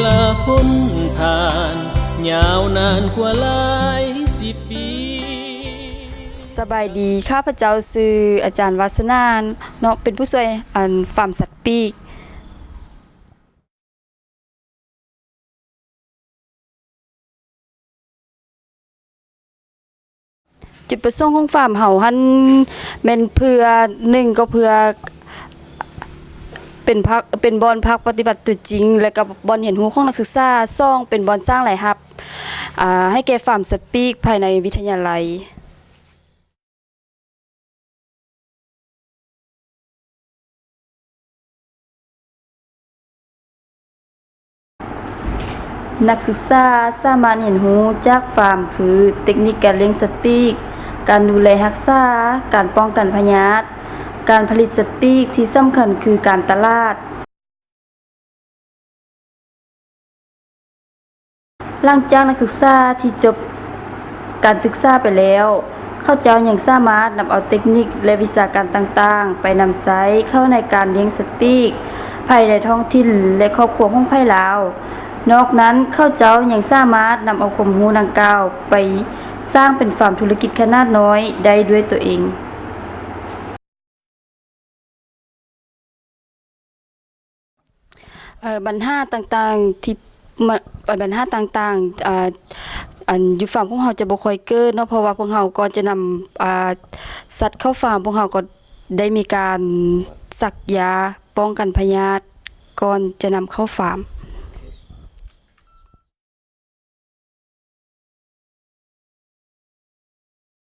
ລະພົ້ນຜ່ານຍາວນານກວ່າຫຼາຍສິບປີ. ສະບາຍດີ, ຂ້າພະເຈົ້າຊື່ອາຈານວາສະໜາເນາະ, ເປັນຜູ້ຊ່ວຍ ອັນ ຟາມສັດປີກ. ຈຸດປະສົງຂອງຟາມເຮົາຫັ້ນແມ່ນເພື່ອ ໜຶ່ງ ກໍເພື່ອເປັນພັກ ເປັນບ່ອນພັກປະຕິບັດຕົວຈິງ ແລະ ກໍບ່ອນຮຽນຮູ້ຂອງນັກສຶກສາ, ສອງ ເປັນບ່ອນສ້າງລາຍຮັບ ອາ ໃຫ້ແກ່ຟາມສັດປີກພາຍໃນວິທະຍາໄລ. ນັກສຶກສາສາມາດຮຽນຮູ້ຈາກຟາມ ຄື ເຕັກນິກການລ້ຽງສັດປີກ, ການດູແລຮັກສາ, ການປ້ອງກັນພະຍາດ, ການຜະລິດສັດປີກ, ທີ່ສຳຄັນຄືການຕະຫຼາດ. ຫຼັງຈາກນັກສຶກສາທີ່ຈົບການສຶກສາໄປແລ້ວ, ເຂົາເຈົ້າຍັງສາມາດນຳເອົາເຕັກນິກ ແລະ ວິຊາການຕ່າງໆ ໄປນຳໃຊ້ເຂົ້າໃນການລ້ຽງສັດປີກພາຍໃນທ້ອງຖິ່ນ ແລະ ຄອບຄົວຂອງໃຜລາວ. ນອກນັ້ນ, ເຂົາເຈົ້າຍັງສາມາດນຳເອົາຄວາມຮູ້ດັ່ງກ່າວໄປສ້າງເປັນຟາມທຸລະກິດຂະໜາດນ້ອຍໄດ້ດ້ວຍຕົວເອງ. ເອີ ບັນຫາຕ່າງໆທີ່ມາ ບັນຫາຕ່າງໆ ອາ ອັນ ຢູ່ຟາມຂອງເຮົາຈະບໍ່ຄ່ອຍເກີດເນາະ, ເພາະວ່າພວກເຮົາກ່ອນຈະນຳ ອາ ສັດເຂົ້າຟາມ ພວກເຮົາກໍໄດ້ມີການສັກຢາປ້ອງກັນພະຍາດກ່ອນຈະນຳເຂົ້າຟາມ.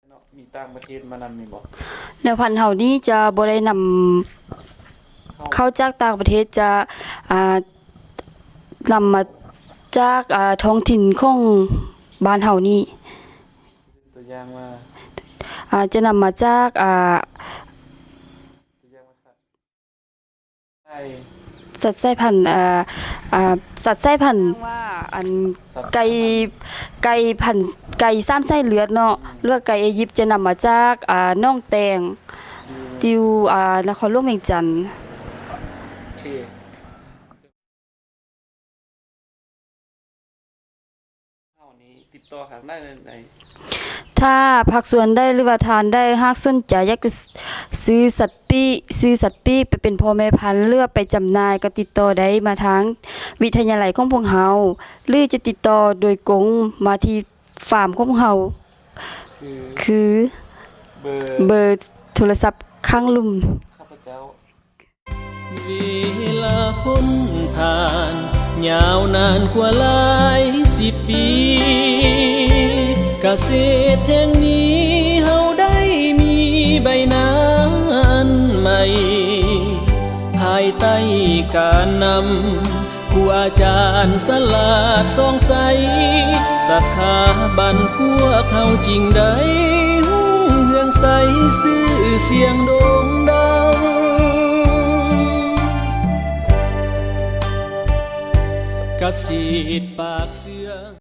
ເນາະ ມີຕ່າງປະເທດມານຳແມ່ນບໍ່? ແນວພັນເຮົານີ້ຈະບໍ່ໄດ້ນຳເຂົ້າຈາກຕ່າງປະເທດ, ຈະ ອ່າ ນຳມາຈາກ ອ່າ ທ້ອງຖິ່ນຂອງບ້ານເຮົານີ້. ຕົວຢ່າງວ່າ ອ່າ ຈະນຳມາຈາກ ອ່າ ຕົວຢ່າງວ່າສັດ ໄກ່ ສັດສາຍພັນ ເອີ ເອີ ສັດສາຍພັນ ວ່າ ອັນ ສັດ ໄກ່ ສາຍພັນ ໄກ່ພັນ ໄກ່ສາມສາຍເລືອດເນາະ ອືມ ຫຼືວ່າໄກ່ເອຢິບ ຈະນຳມາຈາກ ອ່າ ໜອງແຕງ ອືມ ທີ່ຢູ່ ອ່າ ນະຄອນຫຼວງວຽງຈັນ. ໂອເຄ. ເຮົານີ້ຕິດຕໍ່ທາງໃດໄດ້? ຖ້າພາກສ່ວນໃດ ຫຼືວ່າທ່ານໃດຫາກສົນໃຈຢາກຈະ ຊື້ສັດປີກ ຊື້ສັດປີກໄປເປັນພໍ່ແມ່ພັນ ຫຼືວ່າໄປຈຳໜ່າຍ ກໍຕິດຕໍ່ໄດ້ມາທາງວິທະຍາໄລຂອງພວກເຮົາ ຫຼືຈະຕິດຕໍ່ໂດຍກົງມາທີ່ຟາມຂອງພວກເຮົາ ຄື ຄື ເບີ ເບີໂທລະສັບຂ້າງລຸ່ມ. ເວລາພົ້ນຜ່ານຍາວນານກວ່າຫຼາຍສິບປີ, ກະເສດແຫ່ງນີ້ເຮົາໄດ້ມີໃບໜ້າອັນໃໝ່ ພາຍໃຕ້ການນຳ ຄູອາຈານສະຫຼາດສ່ອງໃສ, ສະຖາບັນພວກເຮົາຈຶ່ງໄດ້ຮຸ່ງເຮືອງໃສ, ຊື່ສຽງໂດ່ງດັງ ກະສິດປາກເຊືອງ.